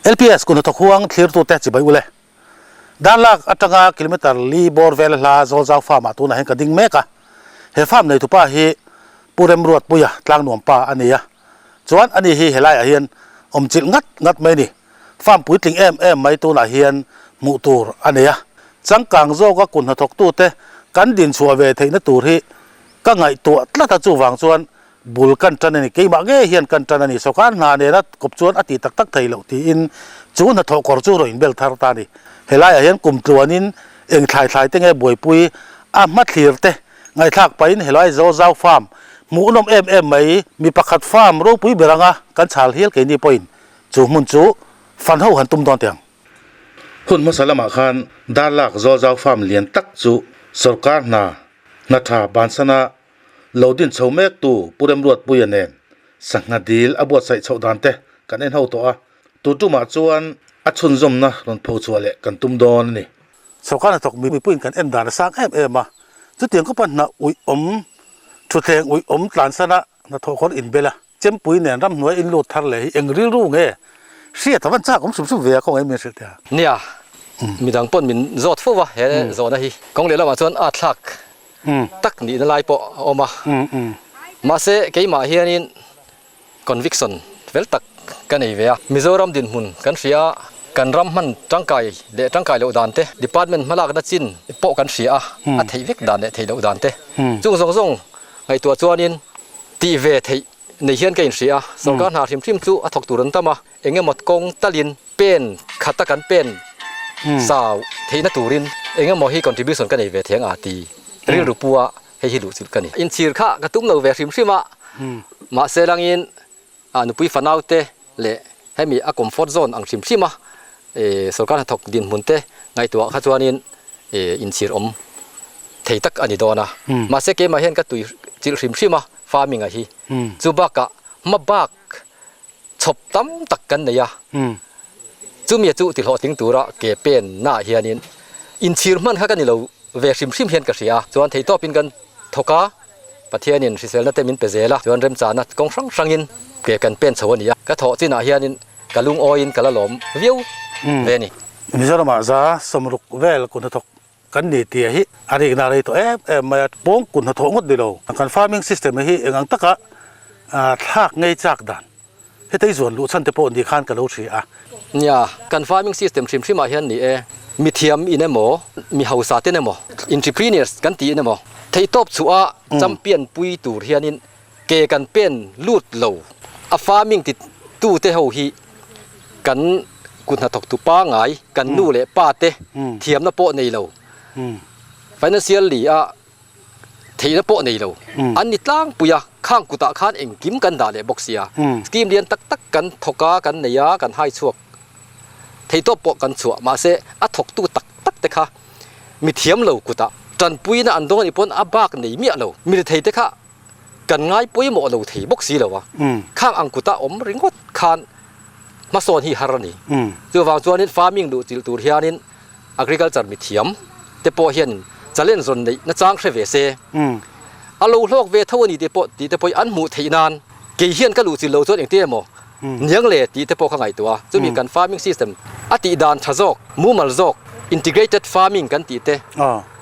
LPS kun hnathawk huang thlirtute chibai ule. Darlak atanga kilometre li bawr vel hla Zawlzau farm ah tunah hian ka ding mek a. He farm neitupa hi Pu Remruatpuia Tlangnuam pa a ni a. Chuan ani hi helaiah hian awmchilh ngat ngat mai a ni. Farm puitling em em mai tunah hian hmuh tur a nei a. Changkang zawka kun hnathawktute kan dinchhuah ve theihna tur hi ka ngaihtuah tlat a chuvang chuan bul kan tan a ni, keimah ngei hian kan tan a ni, sawrkar hna nena kawp chuan a ti tak tak thei loh tiin chu hnathawh kawr chu rawn inbel thar ta a ni. Helaiah hian kum tluanin eng thlai thlai te nge buaipui a hmathlir te ngaihthlak pahin helai Zawzau Farm hmuhnawm em em mai mi pakhat farm ropui ber anga kan chhal hial keini pawhin chu hmun chu fan ho han tum dawn teh ang. Hun hmasa lamah khan Darlak Zawzau Farm lian tak chu sawrkar hna hna tha bansana Lo din chho mek tu Pu Remruatpuia nen sangha dil a buatsaih chhoh dan te kan en ho tawh a, tu tumah chuan a chhunzawmna rawn pho chhuah leh kan tum dawn a ni. Sawrkar hnathawk mipuiin kan en dan a sang em em a, chutiang khawpa hna uih awm, thutthleng uih awm tlansana hnathawh kawr inbel a, chempui nen ramhnuai in lut thar leh hi eng rilru nge hriat a van chak awm sum sum ve a khawngaih min hrilh teh a. Nia, midang pawn min zawt fo va he zawhna hi. Kawng leh lamah chuan a thlak tak nihna lai pawh a awm a. Mahse, keimah hianin conviction fel tak ka nei ve a. Mizoram dinhmun kan hria a, kan ram hman tangkai leh tangkai loh dan te, department hmalakna chin pawh kan hria a, a theih vek dan leh theih loh dan te. Chung zawng zawng ngaihtuah chuanin tih ve theih nei hian ka inhria a. Sorkar hna hrim hrim chu a thawk tur an tam a, eng emaw kawng talin pen khata kan pen zau theihna turin eng emaw hi contribution ka nei ve thei ang a ti rilru pu a, hei hi luh chilh ka ni. Inchhir kha ka tum lo ve hrim hrim a, mahse langin a nupui fanau te leh hemi a comfort zone ang hrim hrim a sorkar hnathawk dinhmun te ngaihtuah kha chuanin inchhir awm thei tak a ni dawn a, mahse keimah hian ka tui chilh hrim hrim a farming a hi chu bakah hma bak chhawp tam tak kan nei a, chumi chu ti hlawhtling tura ke pen naah hianin inchhir hman kha ka ni lo ve hrim hrim hian ka hria a, chuan theihtawpin kan thawk a, Pathianin hriselna te min pe zel a, chuan remchahna kawng hrang hrangin ke kan pen chho a ni a, ka thawh chinah hianin ka lungawiin ka la lawm viau ve a ni. Mizoramah za sawmruk vel kun hnathawk kan ni tia hi a rikna rei tawh em em mai a, pawng kun hnathawh ngawt ni lo. Kan farming system hi eng ang taka thlak ngei chak dan hetei zuan luh chhan te pawh ni khan ka lo hria a. Nia, kan farming system hrim hrimah hian ni e, mithiam in emaw, mi hausa ten emaw, entrepreneurs kan tiin emaw, theihtawp chhuah a champion pui tur hianin ke kan pen lut lo a farming ti tu te ho hi kan kut hnathawk tu pangai kan nu leh pa te thiamna pawh nei lo financial li a theihna pawh nei lo an ni tlangpui a khang kutah khan engkim kan dah leh bawk sia scheme lian tak tak kan thawk a kan nei a kan hai chhuak theihtawp pawh kan chhuah mahse a thawktu tak tak te kha mithiam lo kutah tanpuina an dawng anih pawn a bak nei miah lo mirethei te kha kan ngai pawimawh lo thei bawk si lo a, khang ang kuta awm ringawt khan hmasawn hi har a ni. Chuvang chuanin farming luh chilh tur hianin agriculture mithiam te pawh hianin challenge rawn neih nachang hre ve se, a lo hlawk ve tho a ni tih pawh tih te pawh hi an hmuh theih nan kei hian ka luh chilh loh chuan engtin emaw niang le tih te pawh ka ngaihtuah a, chumi kan farming system a tih dan tha zawk, mumal zawk, integrated farming kan tih te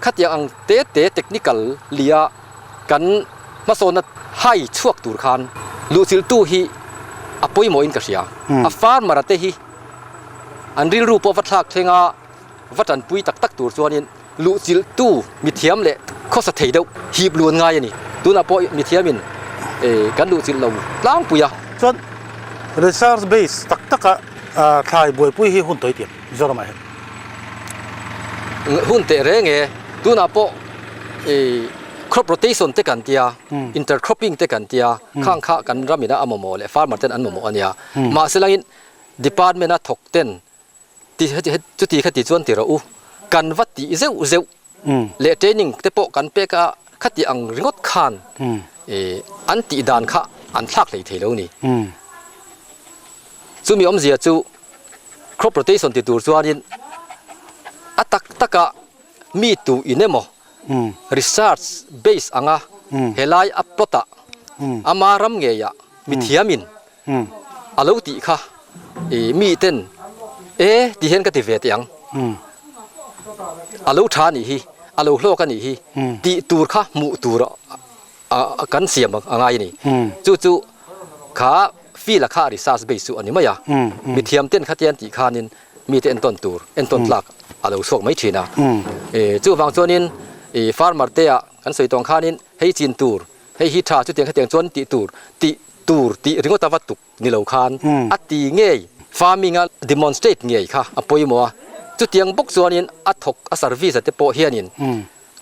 khatiang ang te te technical lia Kan hmasawnna hai chhuak tur khan luhchilhtu hi a pawimawhin ka hria. A farmer-a te hi an rilru pawh va thlak thleng a, va tanpui tak tak tur chuanin luhchilhtu mithiam leh khawsa thei deuh hip luan ngai a ni. Tunah pawh mithiamin kan luhchilh lo tlangpui a. Chuan research base tak taka thlai buaipui hi hun tawi tiam Mizoramah hian. Hun teh reng e, tunah pawh i crop rotation te kan tia, intercropping te kan tia, khang kha kan ram ina a mamawh leh farmer ten an mamawh a nia. Mahse langin department a thawk ten ti chuti kha ti chuan ti rawh u, kan va tih zeuh zeuh leh training te pawh kan pek a, khati ang ringawt khan i an tih dan kha an thlak hlei thei lo ni. Chumi awmzia chu crop rotation ti tur chuanin a tak taka mi tu in emaw research base anga helai a plot ah ama ram ngeiah mithiamin a lo tih kha ih mi ten. E ti hian ka ti ve teh ang, a lo tha a nih hi, a lo hlawk a nih hi tih tur kha hmuh tur a kan siam a ngai a ni. Chu chu kha field a kha research base chu a ni mai a, mithiam ten khatian tih khanin mite entawn tur, entawn tlak a lo chhuak mai thin a. Chuvang chuanin farmer te ah kan sawi tawng khanin hei chin tur, hei hi tha chutiang khatiang chuan tih tur, tih tur tih ringawt a va tuk ni lo khan a ti ngei, farming a demonstrate ngei kha a pawimawh a. Chutiang bawk chuanin a thawk a service a te pawh hianin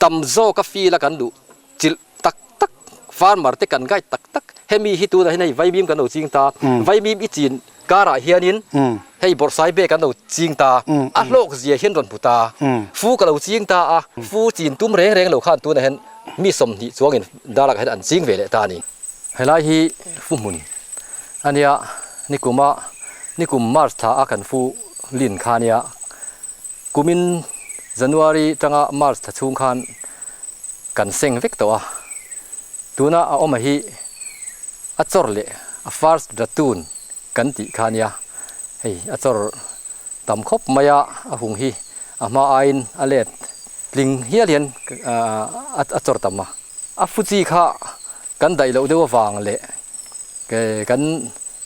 tam zawk a field a kan luh chilh tak tak, farmer te kan guide tak tak, hemi hi tunah hian hei vaimim kan lo ching ta, vaimim i chin karah hianin hei bawrhsai bag an lo ching ta, a hlawk zia hian rawn hmu ta, fu ka lo ching ta a, fu chin tum reng reng lo khan tunah hian mi 20 chuangin darlakah hian an ching ve leh ta a ni. Helai hi fu hmun a nia, nikuma nikum March thla a kan fu lin kha a nia, kumin January tanga March thla chhung khan Kan seng vek tawh a, tuna a awm a hi a chawr leh a first ratoon kan tih kha ania, hei a chawr tam khawp mai a, a hung hi a hma aiin a let tling hial hian a chawr tam a, a fuchi kha kan daih loh deuh avang leh kan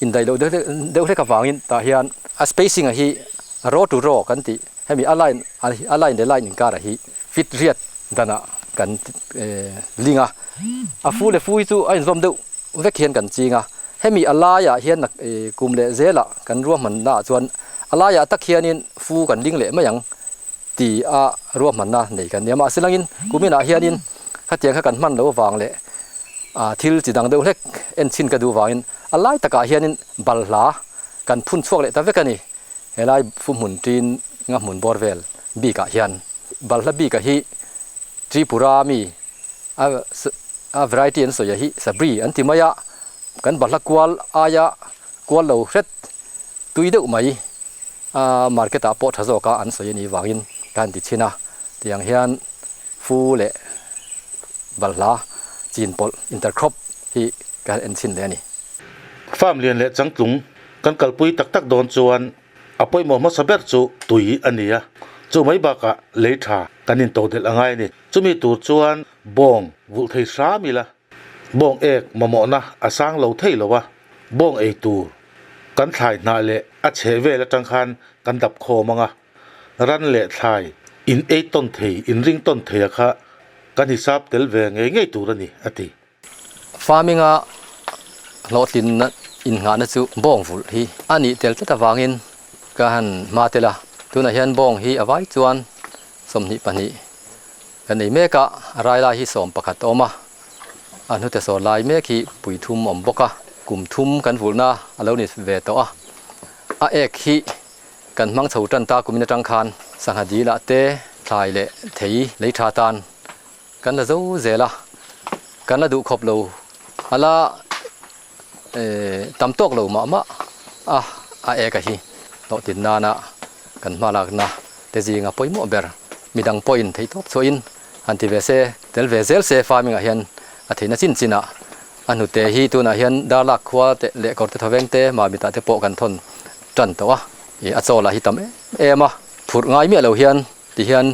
indaih loh deuh hlek avangin tah hian a spacing a hi row to row kan tih Hemi a line a line leh line inkar ah hi fit riat danah kan ling a, a fu leh fu hi chu a inzawm deuh vek hian kan ching a, hemi a laiah hian kum leh zelah kan ruahmanna ah chuan a laiah tak hianin fu kan ling leh mai ang ti a ruahmanna nei kan nia. Mahse langin kuminah hianin khatiang kha kan hman loh avang leh thil chi dang deuh hlek en chhin ka duh vangin a lai takah hianin balhla kan phun chhuak leh ta vek a ni. Helai fu hmun ṭin nga hmun bawr vel bikah hian balhla bika hi Tripura mi a a variety an sawi a hi Sabri an ti mai a, kan balhla kual aia kual lo hret tui deuh mai a market ah pawh tha zawk a an sawi a nih vangin ka han ti chhin a, tiang hian fu leh balhla chin pawlh intercrop hi ka han en chhin leh a ni. Farm lian leh changtlung kan kalpui tak tak dawn chuan a pawimawh hmasa ber chu tui a ni a, chu mai bakah lei tha kan intodelh a ngai a ni. Chumi tur chuan bawng vulh thei hram ila, bawng ek mamawhna a sang lo thei lo a, bawng ei tur kan thlai hnah leh a chheh vel atang khan kan dap khawm ang a, ran leh thlai in ei tawn thei, in ring tawn thei a kha kan hisap tel ve ngei ngei tur a ni, a ti. Farming-a hlawhtlinna innghahna chu bawng vulh hi a nih tel tlat avangin ka han hma tel a. Tunah hian bawng hi a vai chuan 22 kan nei mek a, a rai lai hi 11 a awm a, a hnute sawr lai mek hi pui thum a awm bawk a, kum thum kan vulhna a lo ni ve tawh a. A ek hi kan hmang chho tan ta kumin atang khan sangha dil ah te thlai leh thei lei tha tan Kan la zo zel a, kan la duh khawp lo, a la tam tawk lo mah mah a, a ek a hi hlawhtlin nana kan hma lakna te zinga pawimawh ber midang pawhin theihtawp chhuahin han ti ve se, tel ve zel se farming ah hian a theihna chin chin ah a hnute hi tunah hian Darlak khua te leh Kawrte Thawveng te Mamit ah te pawh kan thawn tan tawh a, a chaw lah hi tam em em a, phurh ngai miah lo hian Tihian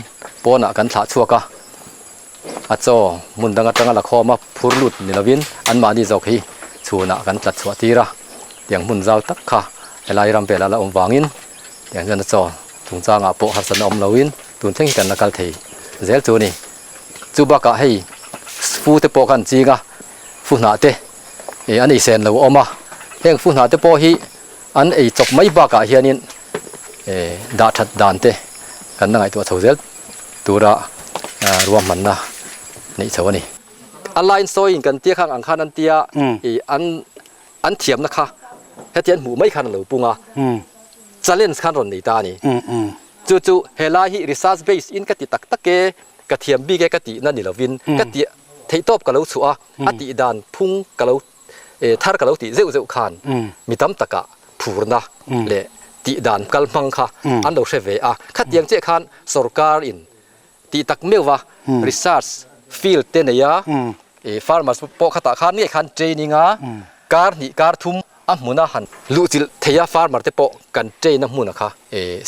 pawnah kan thlah chhuak a, a chaw hmun dang atanga la khawm a phur lut ni lovin anmahni zawk hi chhunah kan tlat chhuah tir a, tiang hmun zau tak kha helai ram velah la awm vangin tiang hian a chaw chungchangah pawh harsatna awm loin tun thleng hi kan la kal thei zel chu a ni. Chu bakah hei fu te pawh kha an ching a, fu hnah te ih an ei sen lo a awm a, heng fu hnah te pawh hi an ei chawp mai bakah hianin dah that dan te kan la ngaihtuah chho zel tura ruahmanna neih chho a ni. A line sawiin kan tia khang ang khan an tia ih an an thiamna kha heti an hmuh mai khan a lo pung a, challenge khan rawn nei ta a ni. Chu chu helai hi research base in ka ti tak tak e, ka thiam bik e ka tihna ni lovin ka tih theihtawp ka lo chhuah a, a tih dan phung ka lo thar ka lo tih zeuh zeuh khan mi tam takah phurna leh tih dan kal hmang kha an lo hre ve a. Khatiang chiah khan sorkar in tih tak meuh va research field te nei a, farmers pawh khatah khan ngei khan training a, kar hnih kar thum. A hmuna han luhchilh thei a farmer te pawh kan train a hmuna kha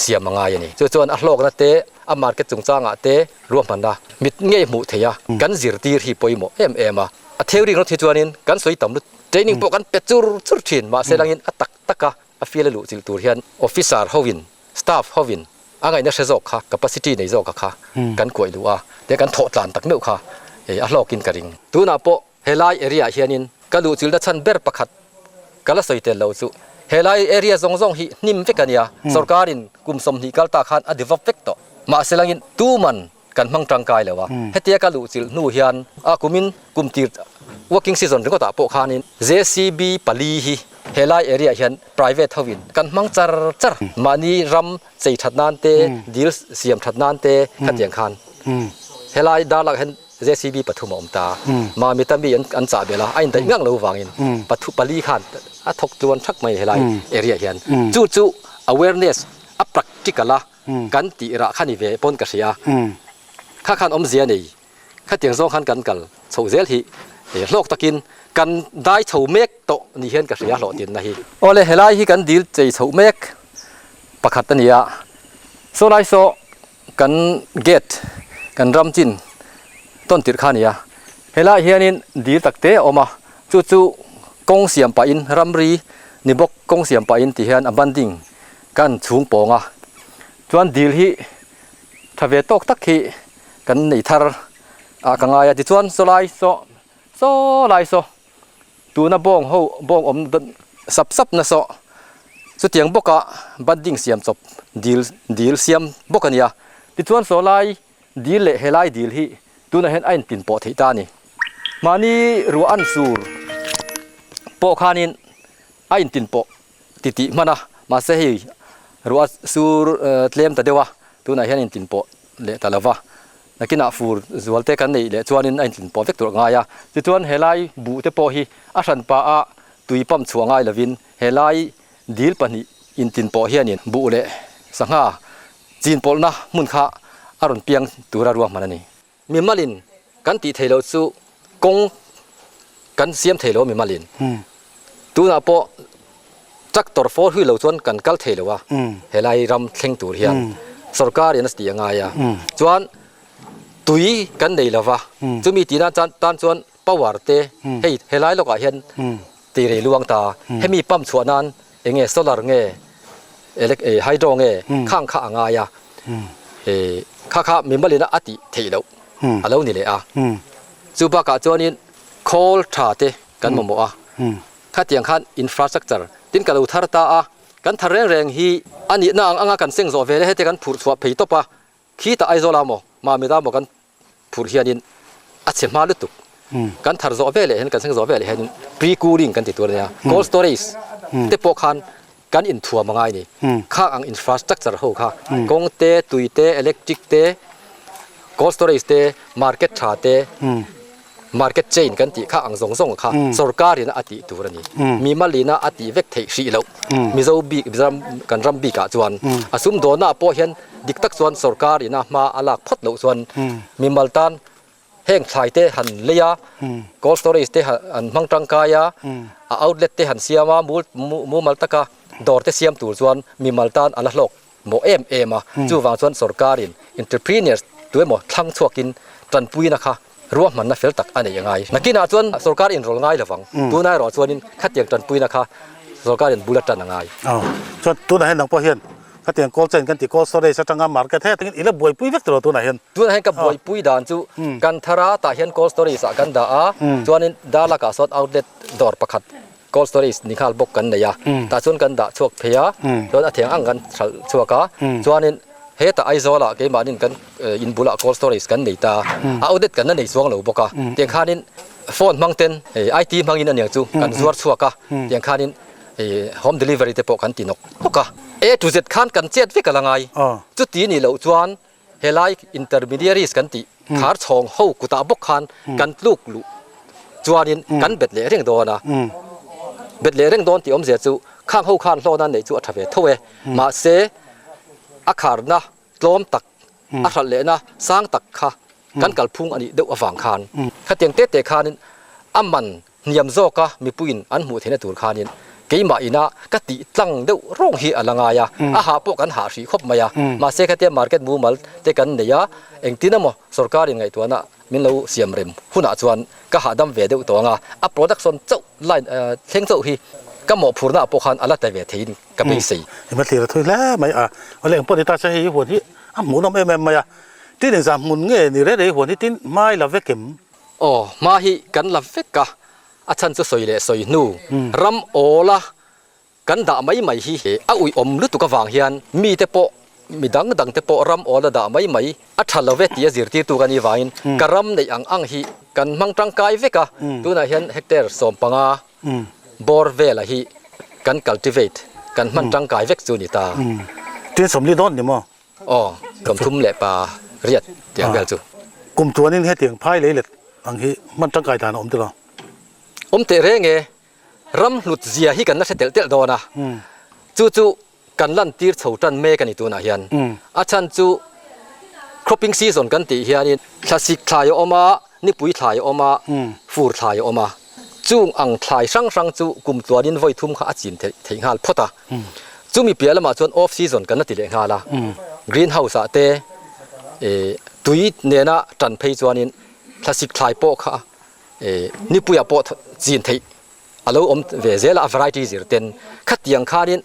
siam a ngai a ni. Chu chuan a hlawkna te, a market chungchangah te ruahmanna mit ngei hmuh theih a, kan zirtir hi pawimawh em em a. A theory ringawt hi chuanin kan sawi tam lut training pawh kan pe chur chur thin mahse langin a tak tak a a field a luhchilh tur hian officer hovin staff hovin a ngaihna hre zawk kha capacity nei zawk a kha kan kuaih luh a te kan thawh tlan tak meuh kha a hlawkin ka ring. Tunah pawh Helai area ah hianin ka luhchilhna chhan ber pakhat ka la sawi tel lo chu helai area zawng zawng hi hnim vek a nia, sorkarin kum 20 kal ta khan a develop vek tawh. Mahse langin tuman kan hmang tangkai lo a, hetia ka luhchilh hnu hian a kumin kum tir working season ringawtah pawh khanin JCB pali hi helai area ah hian private hoin kan hmang char char, mahni ram chei that nan te, dil siam that nan te khatiang khan helai darlak hian JCB pathum a awm ta. Mami ta mi an chah belh a, a indaih ngang lo vangin pathu pali khan a thawk tluan thak mai helai area hian. Chu chu awareness a practical a kan tih rah kha ni ve pawn ka hria. Kha khan awmzia nei khatiang zawng khan kan kal chhoh zel hi hlawk takin kan dai chho mek tawh ni hian ka hria hlawhtinna hi. Awle helai hi kan dil chei chhoh mek pakhat a ni a, saw lai saw Kan gate kan ram chin tawn tirh kha a ni a, helaiah hianin dil tak te a awm a, chu chu kawng siam pahin ramri ni bawk kawng siam pahin ti hian a banding kan chhung pawng a, chuan dil hi tha ve tawk tak hi kan nei thar ah ka ngai a, tichuan sawlai saw sawlai saw Tuna bawng ho bawng awm sap sap na saw chutiang bawka budding siam chawp dil dil siam bawk a nia. Tichuan saw lai dil leh helai dil hi tunah hian a intin pawh theih ta a ni. Mahni ruah an sur pawh khanin a intin pawh ti tih hman a, mahse hei ruah sur tlem ta deuh a, tunah hian intin pawh leh ta lo va. Nakinah fur zual te kan neih leh chuanin a intlin pawh vek tur a ngai a, tichuan helai buh te pawh hi a hran pah a tui pump chhuah ngai lovin helai dil pahnih intlin pawh hianin buh leh sangha chin pawlhna hmun kha a rawn piang tura ruahman a ni. Mimalin kan tih theih loh chu kawng kan siam thei lo mimalin tunah pawh tractor four wheel lo chuan kan kal thei lo a helai ram thleng tur hian sorkar in a ti a ngai a chuan tui kan nei lo va chumi tihna tan tan chuan power te hei helai lawkah hian tei rei luang ta hemi pump chhuah nan eng nge solar nge elec hydro nge khang kha a ngai a kha kha mimalin a tih theih loh a lo ni leh a chu bakah chuanin khawl tha te kan mamawh a khatiang khan infrastructure tin ka lo thar ta a kan thar reng reng hi a nihna ang anga kan seng zawh veleh heti kan phurh chhuah phei tawp a khitah Aizawl ah maw Mamit ah maw kan phurh hianin a chhe hma lutuk kan thar zawh veleh hian kan seng zawh veleh hianin pre cooling kan ti tur a nia cold storage te pawh khan kan inthuam a ngai a ni. Khang ang infrastructure ho kha kawng te, tui te, electric te, cold storage te, market tha te, market chain kan tih kha ang zawng zawng kha sorkar in a tih tur a ni. Mimal ina a tih vek theih hrih loh. Mizo bik Mizoram kan ram bikah chuan a sumdawnah pawh hian dik tak chuan sorkar ina hma a lak phawt loh chuan mimal tan Heng thlai te han lei a, cold storage te han hmang tangkai a, a outlet te han siam a, mumal taka dawr te siam tur chuan mimal tan a la hlawk mawh em em a. Chuvang chuan sorkarin entrepreneurs tu emaw thlang chhuakin tanpuina kha ruahmanna fel tak a nei a ngai. Nakinah chuan sorkar inrawl ngai lovang, tuna erawh chuanin khatiang tanpuina kha sorkarin bul a tan a ngai. Chuan tunah hian nang pawh hian Khatiang cold chain kan ti cold storage atanga market hei atangin i la buaipui vek tawh lo tunah hian. Tunah hian ka buaipui dan chu kan thar a tah hian cold storage ah kan dah a chuanin Darlak ah sawn outlet dawr pakhat cold storage ni nghal bawk kan nei a tah chuan kan dah chhuak phei a chuan a theng ang kan hralh chhuak a chuanin hetah Aizawl ah keimahnin kan in bulah cold storage kan nei ta a outlet kan la nei chuang lo bawk a tiang khanin phone hmang ten IT hmangin aniang chu kan zuar chhuak a tiang khanin Home delivery te pawh kan ti nawk nawk a. A to Z khan kan chet vek a la ngai. Chuti nih loh chuan helai intermediaries kan tih khar chhawng ho kutah bawk khan kan tluk luh chuanin kan bet leh reng dawn a. Bet leh reng dawn tih awmzia chu khang ho khan hlawhna neih chu a tha ve tho e. Mahse a kharna tlawm tak a hralh lehna sang tak kha kan kalphung a nih deuh avang khan khatiang te te khanin a man hniam zawka mipuiin an hmuh theihna tur khanin. keimah ina ka tih tlang deuh rawng hi a la ngai a, a hah pawh kan hah hrih khawp mai a. Mahse khatia market mumal te kan nei a, engtin emaw sorkar in ngaihtuahna min lo siam rem hunah chuan ka hahdam ve deuh tawh ang a, a production chauh line thleng chauh hi ka mawhphurna ah pawh khan a la ta ve theiin ka beisei. I hma thlir a thui hle mai a, awle engpawh ni ta se hei huan hi a hmuhnawm em em mai a, tin engzah hmun nge ni rei rei huan hi tin hmai la vek em? Aw, hma hi kan la vek a, a chhan chu sawi leh sawi hnu ram awla Kan dah mai mai hi a uiawm lutuk avang hian mite pawh mi dang dang te pawh ram awl a dah mai mai a tha lo ve tih a zirtirtu ka nih vangin ka ram neih ang ang hi kan hmang tangkai vek a, tunah hian hectare 15 bawr vela hi kan cultivate kan hman tangkai vek chu a ni ta. Tin 40 dawn ni maw? Aw, 38 tiang vel chu. Kum chuanin hetiang phai lei let ang hi hman tangkai dan a awm tilo? Awm teh reng e. Ram hlut zia hi kan la hre telh telh dawn a, chu chu kan lantir chho tan mek a ni tunah hian. A chhan chu cropping season kan tih hianin thlasik thlai a awm a, nipui thlai a awm a, fur thlai a awm a. Chung ang thlai hrang hrang chu kum tluanin vawi thum kha a chin theih theih nghal phawt a. Chumi piah lamah chuan off season kan la ti leh nghal a, green house ah te tui nena tan phei chuanin thlasik thlai pawh kha Nipuiah pawh chin theih a lo awm ve zel a, a variety zir ten khatiang khanin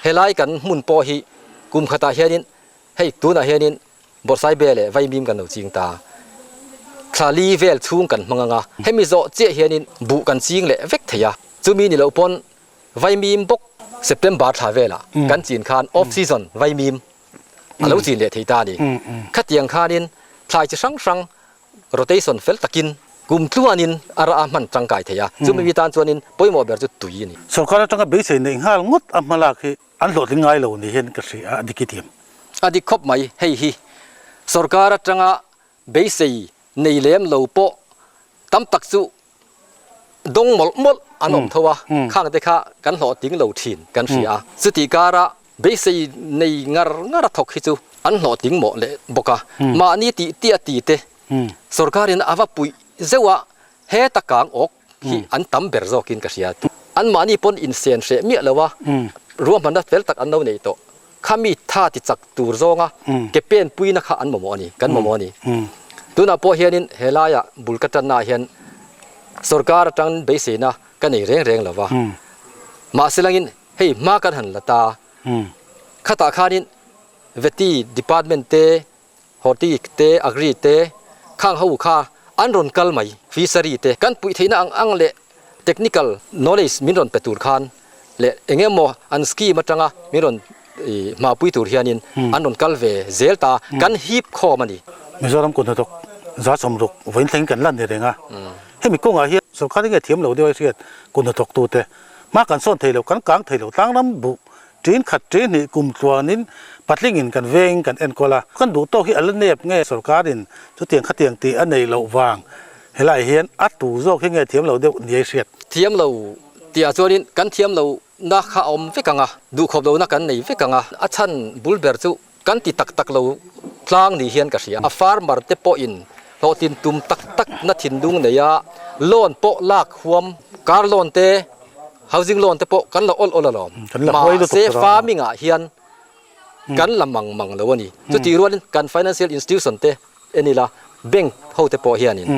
helai kan hmun pawh hi kum khatah hianin hei tunah hianin Bawrhsaibe leh Vaimim kan lo ching ta. Thla li vel chhung kan hmang ang a, hemi zawh chiah hianin buh kan ching leh vek thei a, chumi ni loh pawn Vaimim bawk September thla velah kan chin khan off season Vaimim a lo chin leh thei ta a ni. Khatiang khanin thlai chi hrang hrang Rotation fel takin kum tluanin a rah a hman tangkai thei a, chumi mi tan chuanin pawimawh ber chu tui a ni. Sorkar atanga beisei neih nghal ngawt a hmalak hi an hlawhtling ngai lo ni hian ka hria a, a dik i tiam. A dik khawp mai, hei hi sorkar atanga beisei nei lem lo pawh tam tak chu Dawng mawlh mawlh an awm tho a, khang te kha kan hlawhtling lo thin kan hria a. Chutih kara beisei nei ngar ngar a thawk hi chu an hlawhtling mawh leh bawk a. Mahni tih tih a ti te sorkarin a va puih zeuh a, heta kang awk hi an tam ber zawkin ka hria. Anmahni pawn insen hreh miah lo a, ruahmanna fel tak an lo nei tawh. Kha mi tha ti chak tur zawnga ke pen puina kha an mamawh a ni, kan mamawh a ni. Tunah pawh hianin he laia bul ka tannaah hian sorkar atangin beiseina ka nei reng reng lo va. Mahse langin hei hma kan han la ta, khatah khanin Vety department te Horti te, Agri te, khang ho kha an rawn kal mai. Fishery te kan puih theihna ang ang leh technical knowledge min rawn pe tur khan leh eng emaw an scheme atanga min rawn hmapui tur hianin an rawn kal ve zel ta, kan hip khawm a ni. Mizoram kut hnathawk 60 vawiin thlengin kan lan ni reng a, hemi kawngah hian sorkar enge thiam lo deuh a hriat kut hnathawktute hma kan sawn thei lo, kan kang thei lo, tlangram buh Ṭin khat ṭin hnih kum tluanin patlingin kan vengin kan enkawl a, kan duh tawk hi a la nep nge sorkarin chutiang khatiang tih a neih loh vang helaiah hian a tu zawk hi nge thiam lo deuh ni ai hriat. Thiam lo tihah chuanin kan thiam lohna kha a awm vek ang a, duhkhawp lohna kan nei vek ang a, a chhan bul ber chu kan ti tak tak lo tlang ni hian ka hria. A farmer te pawhin hlawhtlin tum tak tak na thinlung nei a, loan pawh lak huam, car loan te, Housing loan te pawh kan la awl awl alawm. Mahse farming ah hian kan la mang mang lo a ni. Chutih rualin kan financial institution te en ila bank ho te pawh hianin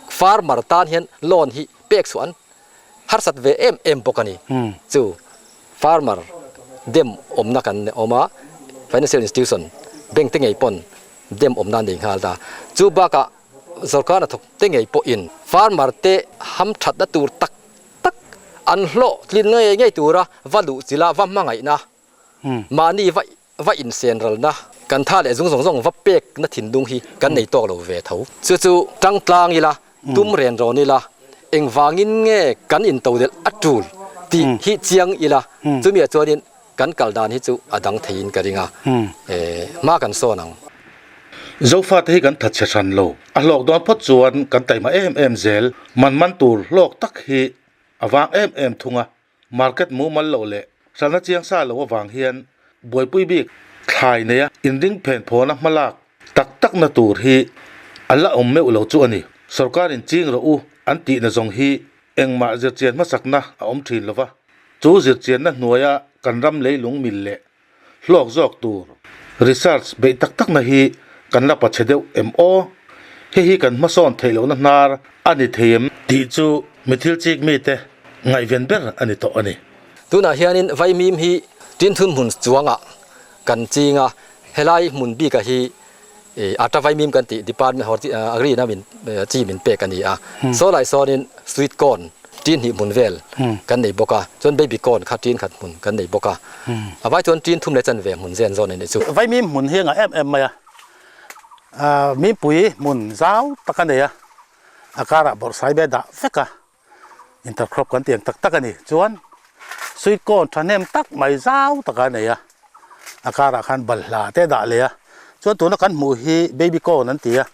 farmer tan hian loan hi pek chhuah an harsat ve em em bawk a ni. Chu farmer dem awmna kan awm a, financial institution bank te ngei pawn dem awmna an nei nghal ta. Chu bakah sorkar hnathawk te ngei pawhin farmer te hamthatna tur tak tak an hlawhtlin ngei ngei tura va luh chila va hmangaihna, mahni va va insen ralna, kan tha leh zung zawng zawng va pekna thinlung hi kan nei tawk lo ve tho. Chu chu tang tlang ila, tum ren rawn ila, engvangin nge kan intodelh a tul tih hi chiang ila, chumiah chuanin kan kal dan hi chu a dang theiin ka ring a, hma kan sawn ang. Zofate hi kan thatchhe hran lo. A hlawk dawn phawt chuan kan taima em em zel. Man man tur hlawk tak hi a vang em em thung a. Market mumal loh leh hralhna chiang sa lo avang hian buaipui bik thlai neia inring phen phawna hmalak tak takna tur hi a la awm meuh lo chu a ni. Sorkarin ching rawh u an tihna zawng hi engmah zirchian hmasakna a awm thin lo va. Chu zirchianna hnuaia kan ram leilung mil leh hlawk zawk tur research beih tak takna hi kan la pachhe deuh em aw? Hei hi kan hmasawn theih lohna hnar a ni thei em tih chu mi thil chik mite ngaihven ber a ni tawh a ni. Tunah hianin Vaimim hi Tinthun hmun chuangah kan ching a, helai hmun bikah hi Ata Vaimim kan tih department horti agri ina min chi min pek a ni a. Saw lai sawnin sweet corn tin hnih hmun vel kan nei bawk a, chuan baby corn kha tin khat hmun kan nei bawk a. A vai chuan tin thum leh chanve hmun zen zawn a nih chu. Vaimim hmun hi a ngah em em mai a, mipui hmun zau tak a nei a, a karah bawrhsai be dah vek a. Intercrop kan tih ang tak tak a ni. Chuan sweet corn thahnem tak mai zau taka a nei a, a karah khan balhla te a dah leh a. Chuan tuna kan hmuh hi baby corn an ti a,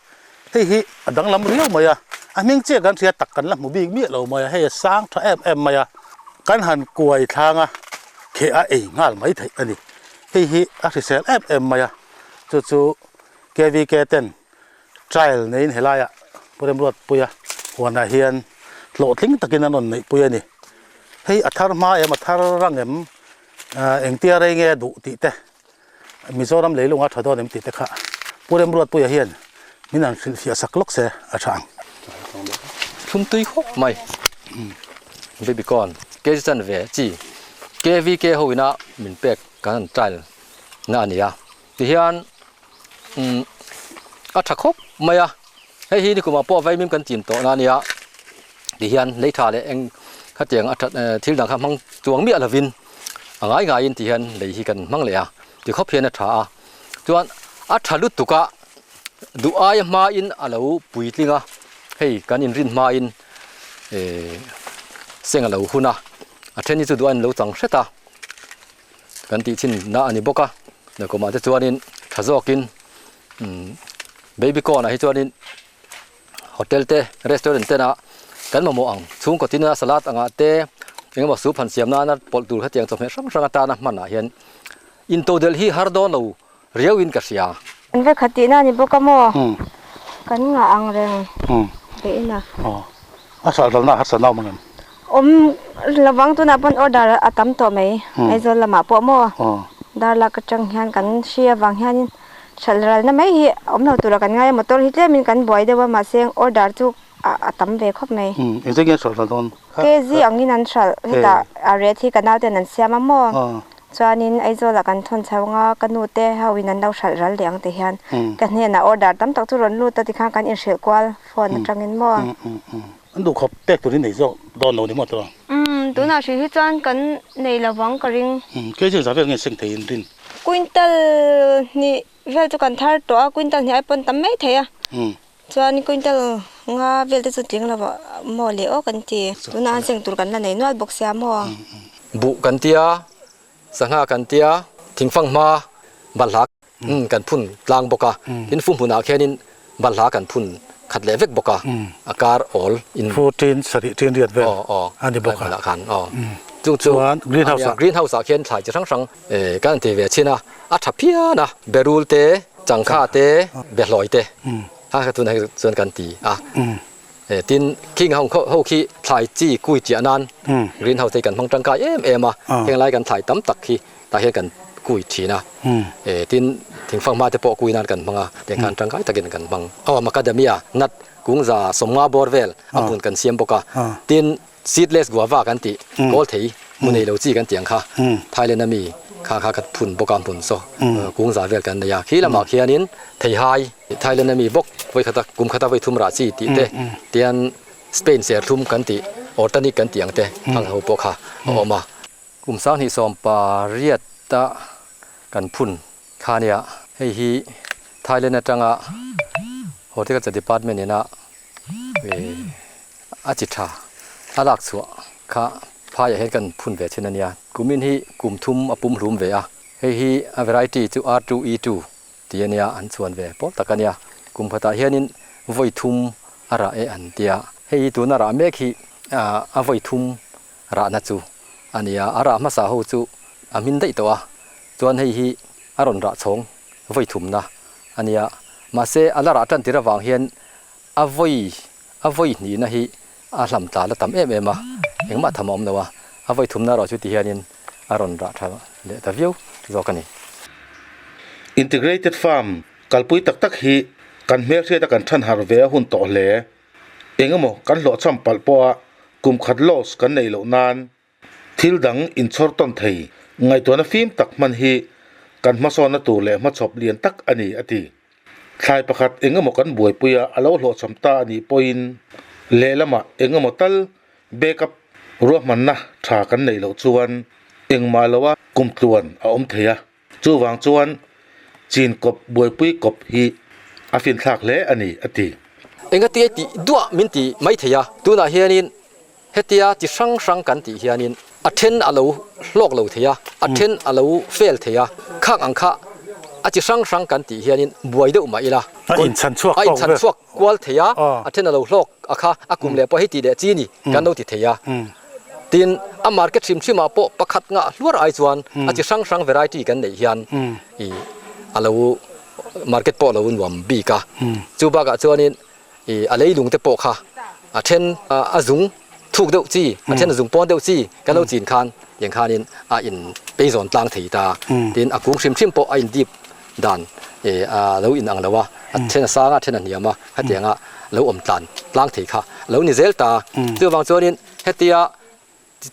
hei hi a danglam riau mai a, a hming chiah kan hria tak kan la hmu bik miah lo mai a, hei a sang tha em em mai a, kan han kuai thlang a, kheh a ei nghal mai theih a ni. Hei hi a hrisel em em mai a, chu chu KVK ten Trial neiin helaiah Pu Remruatpuia huanah hian hlawhtling takin an rawn neihpui a ni. Hei a thar hma em a thar rang em engtia rei nge a duh tih te Mizoram leilunga tha dawn em tih te kha Pu Remruatpuia hian min han hrilhfiah sak lawk se a tha ang. Thlum tui khawp mai baby corn kg chanve chi KVK ho ina min pek kan han trial na a ni a. Tihian umm a tha khawp mai a, hei hi nikumah pawh vaimim kan chin tawh na ania, tihian lei tha leh eng khatiang a that thil dang kha hmang chuang miah lovin a ngai ngaiin tihian lei hi kan hmang leh a, ti khawp hian a tha a, chuan a tha lutuk a duh aia hmain a lo puitling a, hei kan inrin hmain ehh seng a lo hun a, a then hi chu duh aiin a lo chang hret a. Kan tih chin na a ni bawk a, nakumah te chuanin tha zawkin umm baby corn ah hi chuanin hotel te restaurant ten ah kan mamawh ang chhungkaw tin a salad angah te engemaw soup han siam nana pawlh tur hetiang chawhmeh hrang hrang atana hman ah hian intodelh hi har dawn lo riau in ka hria. An ve khat tihna a ni bawk a maw? Kan ngah ang reng ve in a. Aw, a hralh hralhna harsatna awm ang em? Awm lovang tunah pawn order a tam tawh mai Aizawl lamah pawh maw? Darlak atang hian kan hri avang hianin hralh ralna mai hi awm lo tura kan ngai a, motor hi tlemin kan buai deuh a mahse order chu a tam ve khawp mai. Engtin nge hralh ral dawn? KG angin an hralh hetah a rate hi ka nauten an siam a maw? Chuanin Aizawlah kan thawn chho anga ka nu te ho in an lo hralh ral leh ang ti hian ka hnenah order tam tak chu rawn lut a tikhan kan inhrilh kual phone atangin maw. An duh khawp pek turin nei zawk dawn lo ni maw tawh? Umm tunah hrilh hi chuan kan nei lovang ka ring. Umm kei chu za vel nge seng thei in rin? Quintal hnih vel chu kan thar tawh a, quintal hnih ai pawn tam mai thei a. Chuan quintal nga vel te chu tling lo maw le aw kan ti. Tunah an seng tur kan la nei nual bawk sia maw. Buh kan tia, sangha kan tia, thingfang hma balhla kan phun tlang bawk a, tin fu hmunah khianin balhla kan phun khat leh vek bawk a, a kar awl in. Fu tin sarih tin riat vel a ni bawk a. Khan aw. Chung chu green house ah. Green house ah khian thlai chi hrang hrang kan ti ve chin a, a tha phian a, berul te, changkha te, behlawi te kha kha tunah hi chuan kan ti a. Tin khing ho ho khi thlai chi kui chiah nan green house te hi kan hmang tangkai em em a, heng lai kan thlai tam tak hi tah hian kan kui thin a. Tin thingfang hma te pawh kui nan kan hmang a, tiang khan tangkai takin kan hmang. Aw macadamia nut kungza sawmnga bawr vel a hmun kan siam bawk a, tin Seedless guava kan tih kawl thei hmu nei lo chi kan tih ang kha Thailand a mi kha kha ka phun bawk a hmun saw kung za vel kan nei a khi lamah khianin theihai Thailand a mi bawk vawi khata kum khata vawi thum rah chi tih te tian Spain serthlum kan tih organic kan tih ang te hang ho pawh kha a awm a. Kum sanghnih sawm pariat a kan phun kha nia hei hi Thailand atanga Horticulture Department ina A chi tha a lak chhuah kha phaiah hian kan phun ve thin a nia. Kumin hi kum thum a pum hlum ve a, hei hi a variety chu R two E two tih a nia, an chhuan ve pawl tak a nia. Kum khatah hianin vawi thum a rah e an tia, hei hi tuna rah mek hi a vawi thum rahna chu a nia. A rah hmasa ho chu a hmin daih tawh a, chuan hei hi a rawn rah chhawng vawi thumna a nia. Mahse a la rah tan tir avang hian A vawi a vawi hnihna hi a hlam tla la tam em em a, engmah tham a awm lo a. A vawi thumna erawh chu ti hianin a rawn rah tha leh ta viau zawk a ni. Integrated Farm kalpui tak tak hi kan hmelhriata kan than harh ve a hun tawh hle. Engemaw kan hlawhchham palh pawha kum khat loss kan neih loh nan thil dang inchhawr tawn thei ngaihtuahna fim tak hman hi kan hmasawnna tur leh hmachhawp lian tak a ni, a ti. Thlai pakhat engemaw kan buaipui a, a lo hlawhchham ta a nih pawhin lehlamah engemaw tal backup ruahmanna tha kan neih loh chuan engmah loa kumtluan a awm thei a. Chuvang chuan chin kawp buaipui kawp hi a finthlak hle a ni, a ti. Engatinge tih duah min ti mai thei a, tunah hianin hetia chi hrang hrang kan tih hianin a then a lo hlawk lo thei a, a then a lo fail thei a, khang ang kha a chi hrang hrang kan tih hianin buai deuh mah ila, A inchhan chhuak a inchhan chhuak kual thei a, a then a lo hlawk a kha a kum leh pawh hei tih leh chi ni kan lo ti thei a. Tin, a market hrim hrim ah pawh pakhat ngah hluar ai chuan a chi hrang hrang variety kan neih hian ih a lo market pawh a lo nuam bik a. Chu bakah chuanin ih a leilung te pawh kha a then a zung thuk deuh chi, a then a zung pawn deuh chi kan lo chin khan tiang khanin a in peizawn tlang thei ta. Tin, a kung hrim hrim pawh a in dip dan ih a lo in ang lo a, a then a sang a, a then a hniam a, khatianga lo awm tlan tlang thei kha a lo ni zel ta. Chuvang chuanin Hetia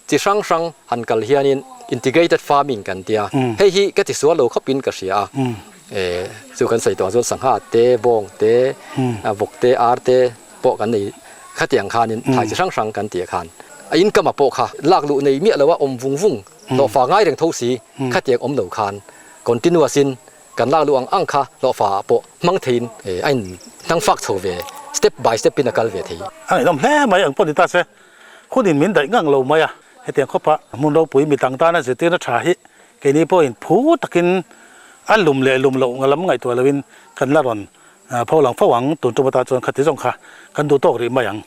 chi hrang hrang han kal hianin integrated farming kan tia, hei hi ka ti sual lo khawpin ka hria a, chu kan sawi tawh ang chuan sangha te, bawng te, vawk te, ar te pawh kan nei khatiang khanin thlai chi hrang hrang kan tih khan a income ah pawh kha lak luh nei miah lo a awm vung vung hlawhfa ngai reng tho si khatiang awm lo khan continuous in Kan lak luh ang ang kha hlawhfa ah pawh hmang theiin a in hnang fak chho ve, step by step in a kal ve thei. A ngaihnawm hle mai ang pawh ni ta se, hunin min daih ngang lo mai a, hetiang khawpa hmun ropui mi dang tana zirtirna tha hi keini pawhin phu takin a lum leh lum loh lam ngaihtuah loin kan la rawn pho lang fo ang, tun tum atan chuan khati zawng kha kan duh tawk rih mai ang.